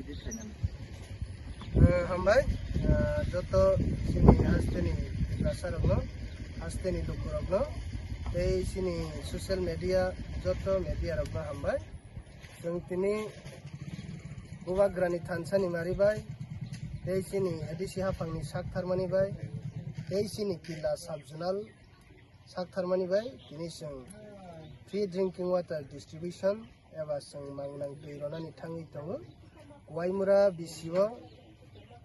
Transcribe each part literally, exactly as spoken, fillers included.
Eh, hambai, eh, joto chini hasteni tiprasa rokno, hasteni lukurokno, tei chini social media, joto media rokno hambai. Chwng tini Bubagrani thansani mari bai, tei chini A D C haphangni sak tharmani bai, tei chini Killa sub-zonal sak tharmani bai tini chwng free drinking water distribution eba chwng mangnang twi ronani thangwi tongo. Kuaimura B C o,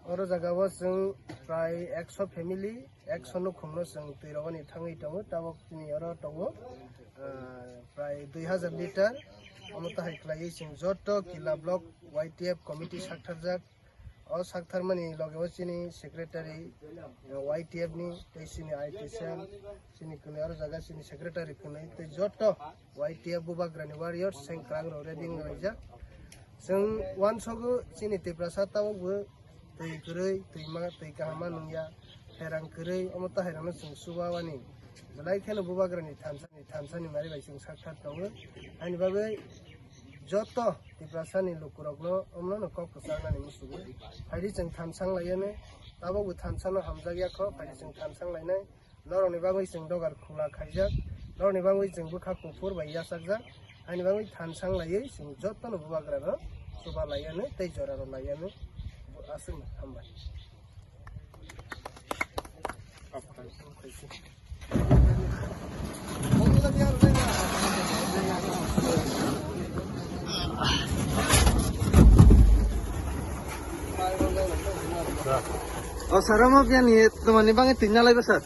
oro jagao chwng prai ekso family, ekso nukhungno chwng twi rogani thangwi tongo. Tabok tini oro tongo, ah, prai dui hajar litre. Omo tahai khlaiwi chwng joto Killa block Y T F committee sak tharjak. O sak tharmani loge o chini secretary, eh, Y T F ni, tei chini I T cell, chini kwnwi aro jaga chini secretary kwnwi, tei joto Y T F Bubagrani warriors sengkrang rok ready wng laijak. Chwng uansogo chini Tiprasa tabok bo twi kwrwi, twi ma, twi kaham ma nungya, pherang kwrwi, omo tahairokno chwng chuba wani. Belai kheno Bubagrani thansa. Thansani mari bai chwng sak thar tongo. Ani bagwi joto Tiprasani lukurokno omno no kok kwcharnani musugo. Phaidi chwng thansang laiyano, tabokbo thansano hamjakya kho, phaidi chwng thansang lainai. Norokni bagwi chwng dogar khula khaijak, norokni bagwi chwng bwkha kuphur bai yachakjak. Ani bagwi thansang laiwi chwng jotono Bubagrano chuba laiyano tei joraro laiyano. Aswkno hambai. O sir, omo biyani tomani bangwi twi nalaiba sir?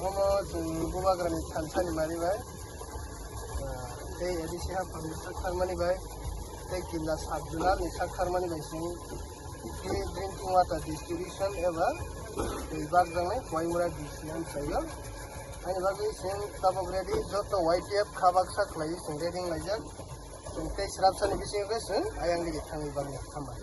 Omo chwng Bubagrani thansani mari bai. Tei A D C haphangni sak tharmani bai, tei Killa sub-zonal ni sak tharmani bai chwng free drinking water distribution eba twi bakjaknai Koimura D C amchaio. Ani bagwi chwng tabok ready, joto Y T F kha baksa khlaiwi chwng ready wnglaijak. Chwng tei srapsani bisingo khe chwng ayang digi thangwi bagwi hambai.